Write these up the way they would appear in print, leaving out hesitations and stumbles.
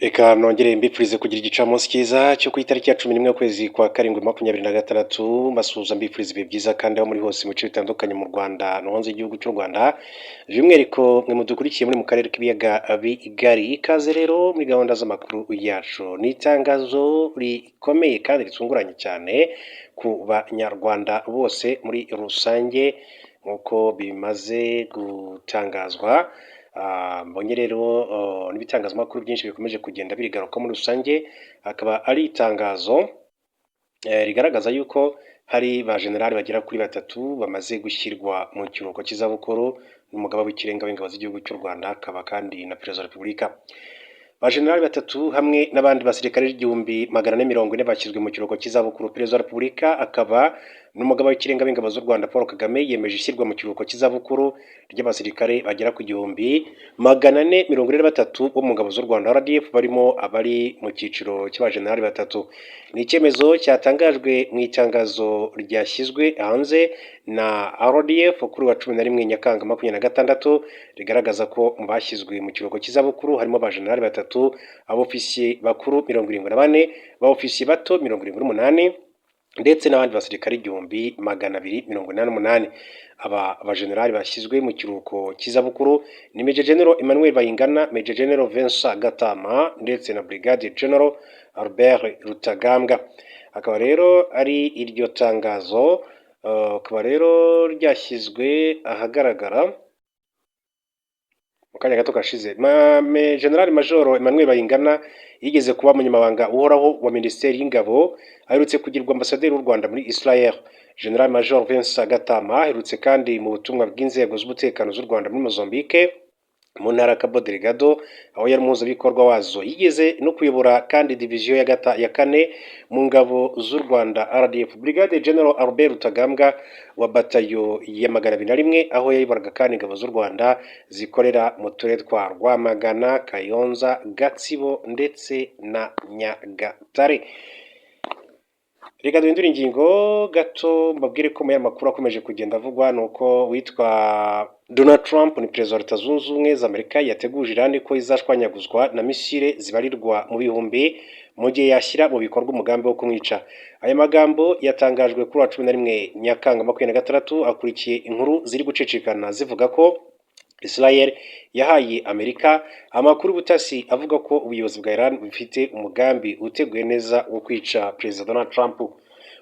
Reka nongere mbifurize kugira igicamunsi cyiza cyo ku itariki ya 11 ukwezi kwa karindwi 2026. Mbasuhuza, mbifuriza ibihe byiza kandi aho muri hose mu bice bitandukanye mu Rwanda no hanze y'igihugu cy'u Rwanda, by'umwihariko mwe mudukurikiye muri mu karere k'ibiyaga bigari. Ikaze rero muri gahunda z'amakuru yacu. Ni itangazo rikomeye kandi ritunguranye cyane ku banyarwanda bose muri rusange, nk'uko bimaze gutangazwa. Mbonye rero n'ibitangazamakuru byinshi bikomeje kugenda birigaruka muri rusange. Akaba ari itangazo rigaragaza yuko hari ba generali bagera kuri batatu bamaze gushyirwa mu kiruhuko cy'izabukuru n'umugaba w'ikirenga w'ingabo z'igihugu cy'u Rwanda, akaba kandi na perezida wa repubulika. Ba generali batatu hamwe n'abandi basirikare 1440 bashyizwe mu kiruhuko cy'izabukuru. Perezida wa repubulika akaba n'umugaba w'ikirenga w'ingabo z'u Rwanda, Paul Kagame, yemeje ishyirwa mu kiruhuko cy'izabukuru ry'abasirikare bagera ku 1443 bo mu ngabo z'u Rwanda RDF, barimo abari mu cyiciro cy'abajenerali batatu. Ni icyemezo cyatangajwe mu itangazo ryashyizwe hanze na RDF kuri wa 11 Nyakanga 2026, rigaragaza ko mu bashyizwe mu kiruhuko cy'izabukuru harimo abajenerali batatu, abofisiye bakuru 74, abofisiye bato 78 ndetse n'abandi basirikare 1288. Aba bajenerali bashyizwe mu kiruhuko cy'izabukuru ni Major General Emmanuel Bayingana, Major General Vincent Gatama ndetse na Brigadier General Albert Rutagambwa. Akaba rero ari iryo tangazo, akaba rero ryashyizwe ahagaragara mu kanya gato kashize. General Major Emmanuel Bayingana yigeze kuba umunyamabanga uhoraho wa Minisiteri y'Ingabo, aherutse kugirwa ambasaderi w'u Rwanda muri Israel. General Major Vincent Gatama aherutse kandi mu butumwa bw'inzego z'umutekano z'u Rwanda muri Mozambique, mu ntara ya Cabo Delgado, aho yari umuhuzabikorwa wazo. Yigeze no kuyobora kandi diviziyo ya kane mu ngabo z'u Rwanda RDF. Brigadier General Albert Rutagambwa wa batayo ya 201, aho yayoboraga kandi ingabo z'u Rwanda zikorera mu turere twa Rwamagana, Kayonza, Gatsibo ndetse na Nyagatare. Reka duhindure ingingo gato, mbabwire ko mu makuru akomeje kugenda avugwa ni uko witwa Donald Trump, ni perezida wa Leta Zunze Ubumwe za Amerika, yateguje Iran ko izashwanyaguzwa na misile zibarirwa mu bihumbi mu gihe yashyira mu bikorwa umugambi wo kumwica. Aya magambo yatangajwe kuri wa 11 Nyakanga 2026, akurikiye inkuru ziri gucicikana zivuga ko Israel yahaye Amerika amakuru y'ubutasi avuga ko ubuyobozi bwa Iran bufite umugambi uteguye neza wo kwica perezida Donald Trump.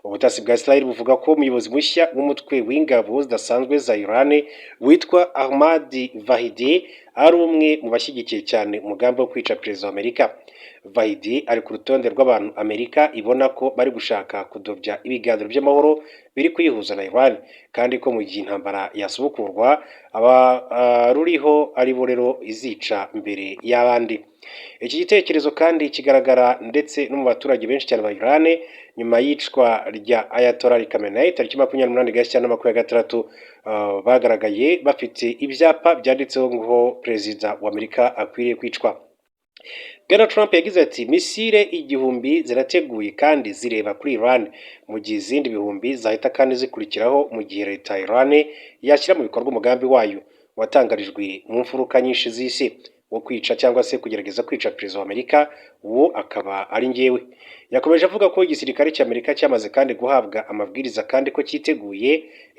Ubutasi bwa Israel buvuga ko umuyobozi mushya w'umutwe w'ingabo zidasanzwe za Iran witwa Ahmad Vahidi ari umwe mu bashyigikiye cyane umugambi wo kwica perezida wa Amerika. Vahidi ari ku rutonde rw'abantu Amerika ibona ko bari gushaka kudobya ibiganiro by'amahoro biri kuyihuza na Iran, kandi ko mu gihe intambara yasubukurwa abaruriho ari bo rero izica mbere y'abandi. Iki gitekerezo kandi kigaragara ndetse no mu baturage benshi cyane ba Iran nyuma y'icwa rya Ayatollah Ali Khamenei tariki 28 Gashyantare 2026, bagaragaye bafite ibyapa byanditseho ngo perezida wa Amerika akwiriye kwicwa. Bwana Trump yagize ati: "Misile 1000 zirateguye kandi zireba kuri Iran, mu gihe izindi bihumbi zahita kandi zikurikiraho mu gihe leta ya Iran yashyira mu bikorwa umugambi wayo watangarijwe mu mfuruka nyinshi z'isi wo kwica cyangwa se kugerageza kwica perezida wa Amerika, uwo akaba ari njyewe." Yakomeje avuga ko igisirikare cy'Amerika cyamaze kandi guhabwa amabwiriza kandi ko cyiteguye,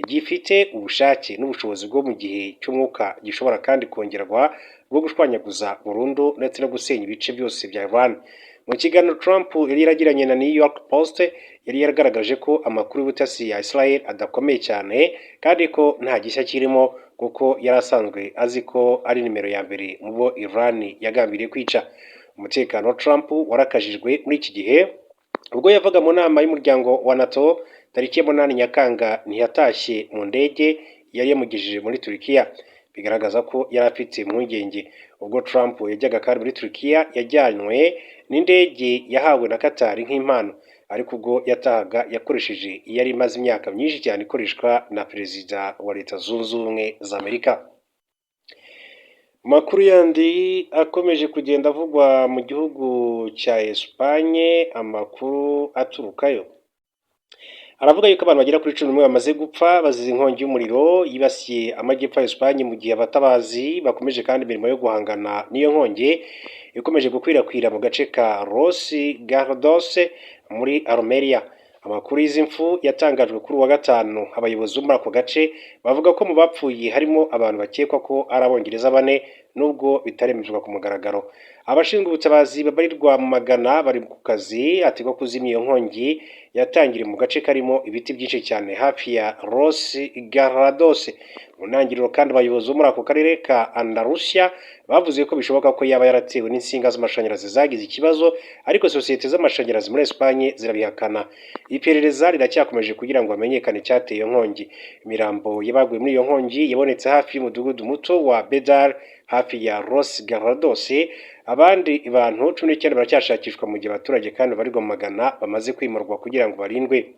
gifite ubushake n'ubushobozi bwo mu gihe cy'umwuka gishobora kandi kongerwa bwo gushwanyaguza burundu ndetse no gusenya ibice byose bya Iran. Mu kiganiro Trump yari yaragiranye na New York Post, yari yaragaragaje ko amakuru y'ubutasi ya Israel adakomeye cyane kandi ko nta gishya kirimo, kuko yari asanzwe azi ko ari nimero ya mbere mu bo Iran yagambiriye kwica. Umutekano wa Trump warakajijwe muri iki gihe ubwo yavaga mu nama y'umuryango wa NATO tariki ya 8 Nyakanga, ntiyatashye mu ndege yari yamugejeje muri Turukiya, bigaragaza ko yari afite impungenge. Ubwo Trump yajyaga kandi muri Turukiya, yajyanywe n'indege yahawe na Qatar nk'impano, ariko ubwo yatahaga yakoresheje iyari imaze imyaka myinshi cyane ikoreshwa na perezida wa Leta Zunze Ubumwe za Amerika. Amakuru yandi akomeje kugenda avugwa mu gihugu cya Espagne, amakuru aturukayo aravuga yuko abantu bagera kuri 11 bamaze gupfa bazize inkongi y'umuriro yibasiye amajyepfo ya Espagne, mu gihe abatabazi bakomeje kandi imirimo yo guhangana n'iyo nkongi. ikomeje gukwirakwira mu gace ka Los Gallardos muri Almeria. Amakuru y'izi mfu yatangajwe kuri uwa gatanu. Abayobozi bo muri ako gace bavuga ko mu bapfuye harimo abantu bakekwa ko ari Abongereza bane, nubwo bitaremezwa ku mugaragaro. Abashinzwe ubutabazi babarirwa mu magana bari ku kazi ati ko kuzimya iyo nkongi yatangiriye mu gace karimo ibiti byinshi cyane hafi ya Los Gallardos. Mu ntangiriro kandi, abayobozi bo muri ako karere ka Andalusia bavuze ko bishoboka ko yaba yaratewe n'insinga z'amashanyarazi zagize ikibazo, ariko sosiyete z'amashanyarazi muri Espagne zirabihakana. Iperereza riracyakomeje kugira ngo hamenyekane icyateye iyo nkongi. Imirambo y'abaguye muri iyo nkongi yabonetse hafi y'umudugudu muto wa Bedar, hafi ya Los Gallardos. Abandi bantu 19 baracyashakishwa, mu gihe abaturage kandi babarirwa mu magana bamaze kwimurwa kugira ngo barindwe.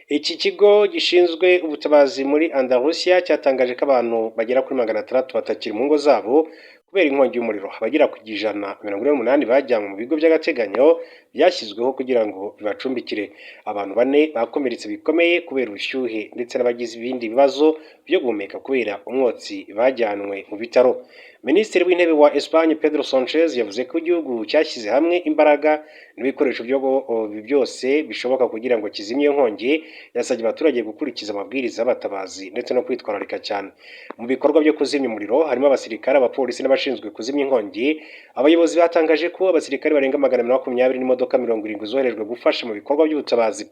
Iki kigo gishinzwe ubutabazi muri Andalusia cyatangaje ko abantu bagera kuri 600 batakiri mu ngo zabo kubera inkongi y'umuriro. Abagera ku 148 bajyanywe mu bigo by'agateganyo byashyizweho kugira ngo bibacumbikire. Abantu bane bakomeretse bikomeye kubera ubushyuhe ndetse n'abagize ibindi bibazo byo guhumeka kubera umwotsi bajyanwe mu bitaro. Minisitiri w'Intebe wa Espagne, Pedro Sanchez, yavuze ko igihugu cyashyize hamwe imbaraga n'ibikoresho byose bishoboka kugira ngo kizimye iyo nkongi. Yasabye abaturage gukurikiza amabwiriza y'abatabazi ndetse no kwitwararika cyane. Mu bikorwa byo kuzimya umuriro harimo abasirikare, abapolisi n'abashinzwe kuzimya inkongi. Abayobozi batangaje ko abasirikare barenga 220 n'imodoka 70 zoherejwe gufasha mu bikorwa by'ubutabazi,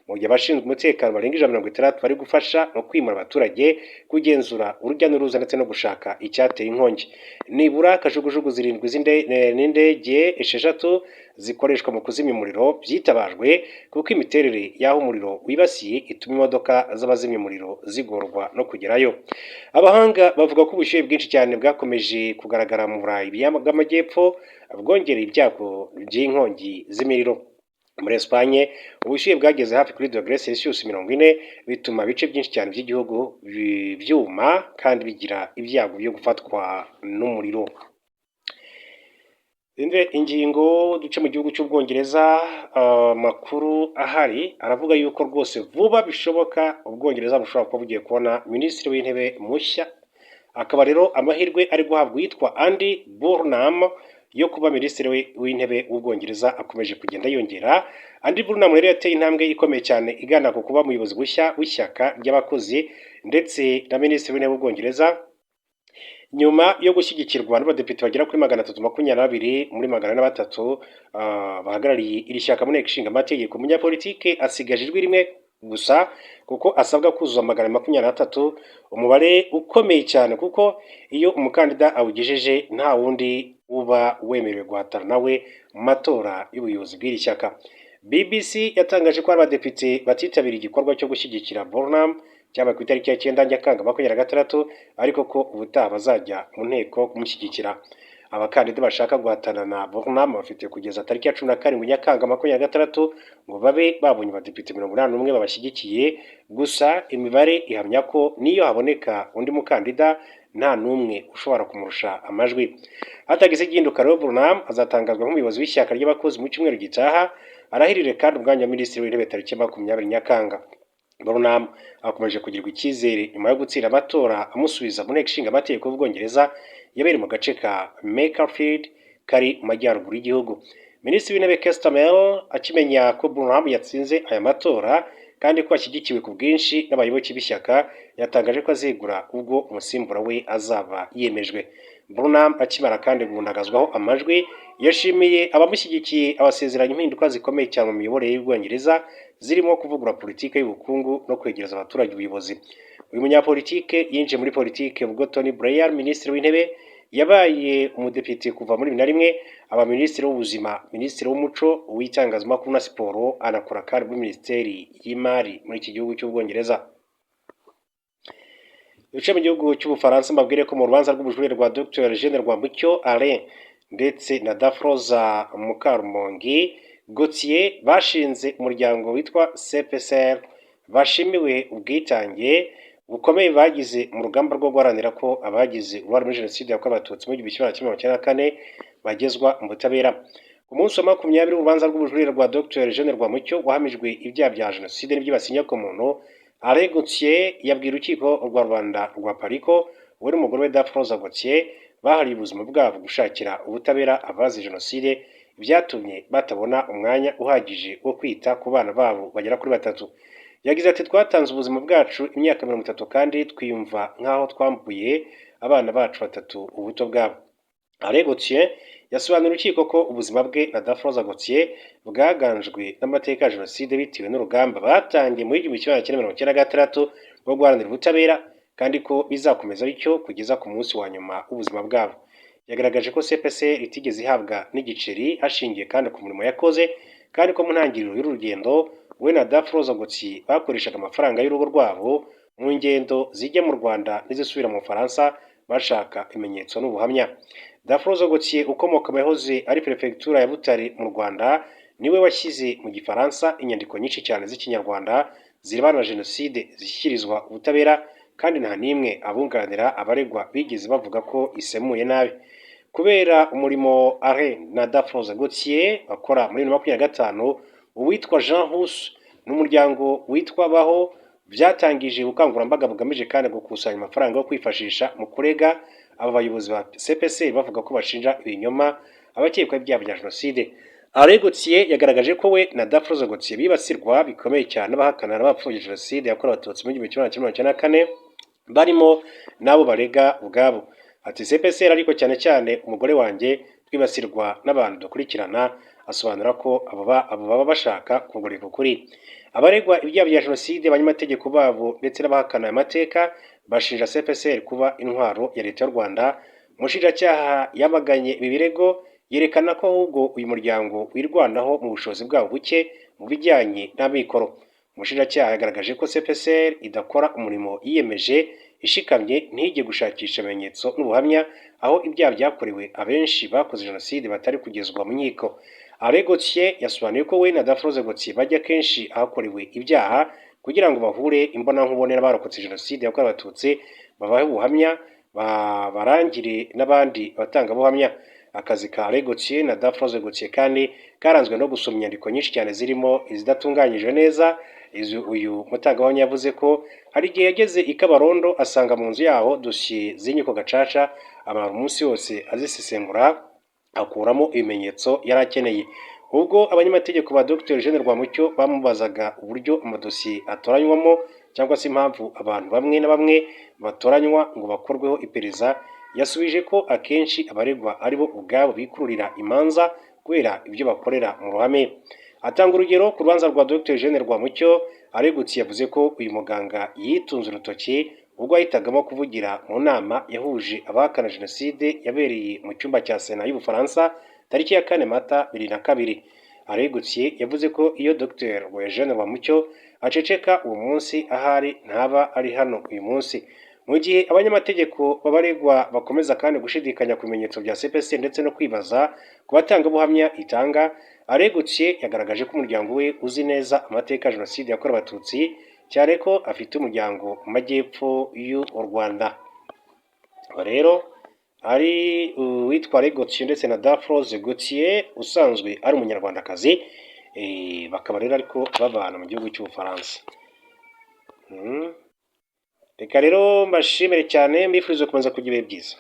mu gihe abashinzwe umutekano barenga 160 bari gufasha mu kwimura abaturage, kugenzura urujya n'uruza ndetse no gushaka icyateye inkongi. Nibura kajugujugu zirindwi n'indege esheshatu zikoreshwa mu kuzimya umuriro byitabajwe, kuko imiterere y'aho umuriro wibasiye ituma imodoka z'abazimya umuriro zigorwa no kugerayo. Abahanga bavuga ko ubushyuhe bwinshi cyane bwakomeje kugaragara mu Burayi bw'Amajyepfo bwongereye ibyago by'inkongi z'imiriro. Muri Espagne ubushyuhe bwageze hafi kuri dogere Celsius 40, bituma ibice byinshi cyane by'igihugu byuma kandi bigira ibyago byo gufatwa n'umuriro. Ingingo duce mu gihugu cy'Ubwongereza. Amakuru ahari aravuga yuko rwose vuba bishoboka Ubwongereza bushobora kuba bugiye kubona minisitiri w'intebe mushya, akaba rero amahirwe ari guhabwa uwitwa Andy Burnham yo kuba minisitiri w'intebe w'Ubwongereza akomeje kugenda yongera. Andy Burnham rero yateye intambwe ikomeye cyane igana ku kuba umuyobozi mushya w'ishyaka ry'abakozi ndetse na minisitiri w'intebe w'Ubwongereza, nyuma yo gushyigikirwa n'abadepite bagera kuri 322 muri 403 bahagarariye iri shyaka mu nteko ishinga amategeko. Umunyapolitike asigaje ijwi rimwe gusa, kuko asabwa kuzuza 223, umubare ukomeye cyane, kuko iyo umukandida awugejeje nta wundi uba wemerewe guhatana nawe mu matora y'ubuyobozi bw'iri shyaka. BBC yatangaje ko hari abadepite batitabiriye igikorwa cyo gushyigikira Burnham cyabaye ku itariki ya 9 Nyakanga 26, ariko ko ubutaha bazajya mu nteko kumushyigikira. Abakandida bashaka guhatana na Burnham bafite kugeza tariki ya 17 Nyakanga 26 ngo babe babonye abadepite 81 babashyigikiye. Gusa imibare ihamya ko niyo haboneka undi mukandida, nta n'umwe ushobora kumurusha amajwi. Hatagize igihinduka rero, Burnham azatangazwa nk'umuyobozi w'ishyaka ry'abakozi mu cyumweru gitaha, arahirire kandi umwanya wa minisitiri w'intebe tariki 20 Nyakanga. Burnham akomeje kugirwa icyizere nyuma yo gutsinda amatora amusubiza mu nteko ishinga amategeko y'Ubwongereza yabereye mu gace ka Makerfield kari mu majyaruguru y'igihugu. Minisitiri w'Intebe Keir Starmer akimenya ko Burnham yatsinze aya matora kandi ko ashyigikiwe ku bwinshi n'abayoboke b'ishyaka, yatangaje ko azegura ubwo umusimbura we azaba yemejwe. Burnham akimara kandi guhundagazwaho amajwi, yashimiye abamushyigikiye, abasezeranya impinduka zikomeye cyane mu miyoborere y'Ubwongereza, zirimo kuvugurura politiki y'ubukungu no kwegereza abaturage ubuyobozi. Uyu munyapolitike yinjiye muri politike ubwo Tony Blair, minisitiri w'intebe, yabaye umudepite kuva muri 2001, aba minisitiri w'ubuzima, minisitiri w'umuco, uw'itangazamakuru na siporo, anakora kandi muri minisiteri y'imari muri iki gihugu cy'Ubwongereza. Ibice mu gihugu cy'Ubufaransa, mbabwire ko mu rubanza rw'ubujurire rwa Dr Eugene Rwamucyo Alain ndetse na Dafroza Mukarumongi Gauthier bashinze umuryango witwa CPCR, bashimiwe ubwitange bukomeye bagize mu rugamba rwo guharanira ko abagize uruhare muri jenoside yakorewe Abatutsi mu 1994 bagezwa mu butabera. Ku munsi wa 20 w'urubanza rw'ubujurire rwa Dr Eugene Rwamucyo wahamijwe ibyaha bya jenoside n'ibyibasiye inyokomuntu, Alain Gauthier yabwiye urukiko rwa rubanda rwa Paris ko we n'umugore we Dafroza Gauthier Bahariye ubuzima bwabo gushakira ubutabera abazize jenoside, byatumye batabona umwanya uhagije wo kwita ku bana babo bagera kuri batatu. Yagize ati: "Twatanze ubuzima bwacu imyaka 30 kandi twiyumva nk'aho twambuye abana bacu batatu ubuto bwabo." Alain Gauthier yasobanuriye urukiko ko ubuzima bwe na Daphrose Gauthier bwaganjwe n'amateka ya jenoside bitewe n'urugamba batangiye muri 1996 rwo guharanira ubutabera, kandi ko bizakomeza bityo kugeza ku munsi wa nyuma w'ubuzima bwabo. Yagaragaje ko CPC itigeze ihabwa n'igiceri hashingiwe kandi ku murimo yakoze, kandi ko mu ntangiriro y'uru rugendo we na Daphrose Gauthier bakoreshaga amafaranga y'urugo rwabo mu ngendo zijya mu Rwanda n'izisubira mu Bufaransa bashaka ibimenyetso n'ubuhamya. Daphrose Gauthier, ukomoka mu yahoze ari perefegitura ya Butare mu Rwanda, niwe washyize mu Gifaransa inyandiko nyinshi cyane z'Ikinyarwanda zirebana na jenoside zishyikirizwa ubutabera, kandi nta n'imwe abunganira abaregwa bigeze bavuga ko isemuye nabi. Kubera umurimo Alain na Daphrose Gauthier bakora, muri 2025 uwitwa Jean Hus n'umuryango witwa Baho byatangije ubukangurambaga bugamije kandi gukusanya amafaranga yo kwifashisha mu kurega aba bayobozi ba CPC bavuga ko bashinja ibinyoma abakekwaho ibyaha bya jenoside. Alain Gauthier yagaragaje ko we na Daphrose Gauthier bibasirwa bikomeye cyane n'abahakana n'abapfobya jenoside yakorewe Abatutsi mu 1994, barimo n'abo barega ubwabo. Ati: "CPCR, ariko cyane cyane umugore wanjye, twibasirwa n'abantu dukurikirana." Asobanura ko abo baba bashaka kugoreka ukuri. Abaregwa ibyaha bya jenoside, abanyamategeko babo ndetse n'abahakana aya mateka bashinja CPCR kuba intwaro ya Leta y'u Rwanda. Umushinjacyaha yamaganye ibi birego, yerekana ko ahubwo uyu muryango wirwanaho mu bushobozi bwabo buke mu bijyanye n'amikoro. Umushinjacyaha yagaragaje ko CPCR idakora umurimo yiyemeje ishikamye, ntijye gushakisha ibimenyetso n'ubuhamya, aho ibyaha byakorewe abenshi bakoze jenoside batari kugezwa mu nkiko. Alain Gauthier yasobanuye ko we na Daphrose Gauthier bajya kenshi ahakorewe ibyaha kugira ngo bahure imbonankubone n'abarokotse jenoside yakorewe Abatutsi, babahe ubuhamya, barangire n'abandi batangabuhamya. Akazi ka Alain Gauthier na Daphrose Gauthier kandi karanzwe no gusoma inyandiko nyinshi cyane zirimo izidatunganyije neza. Uyu mutangabuhamya yavuze ko hari igihe yageze i Kabarondo asanga mu nzu yaho dosiye z'inkiko gacaca, amara umunsi wose azisesengura, akuramo ibimenyetso yari akeneye. Ubwo abanyamategeko ba Dr Eugene Rwamucyo bamubazaga uburyo amadosiye atoranywamo cyangwa se impamvu abantu bamwe na bamwe batoranywa ngo bakorweho iperereza, yasubije ko akenshi abaregwa aribo ubwabo bikururira imanza kubera ibyo bakorera mu ruhame. Atanga urugero ku rubanza rwa Dr Eugene Rwamucyo, Aregutse yavuze ko uyu muganga yitunze urutoki ubwo yahitagamo kuvugira mu nama yahuje abahakana jenoside yabereye mu cyumba cya Sena y'Ubufaransa tariki ya 4 Mata 2002. Aregutse yavuze ko iyo Dr Eugene Rwamucyo aceceka uwo munsi, ahari ntaba ari hano uyu munsi. Mu gihe abanyamategeko b'abaregwa bakomeza kandi gushidikanya ku bimenyetso bya CPC ndetse no kwibaza ku batangabuhamya itanga, Aregutse yagaragaje ko umuryango we uzi neza amateka ya jenoside yakorewe Abatutsi, cyane ko afite umuryango mu majyepfo y'u Rwanda. Rero ari uwitwa Alain Gauthier ndetse na Daphrose Gauthier usanzwe ari Umunyarwandakazi, bakaba rero ariko babana mu gihugu cy'Ubufaransa. Reka rero mbashimire cyane, mbifuriza gukomeza kugira ibihe byiza.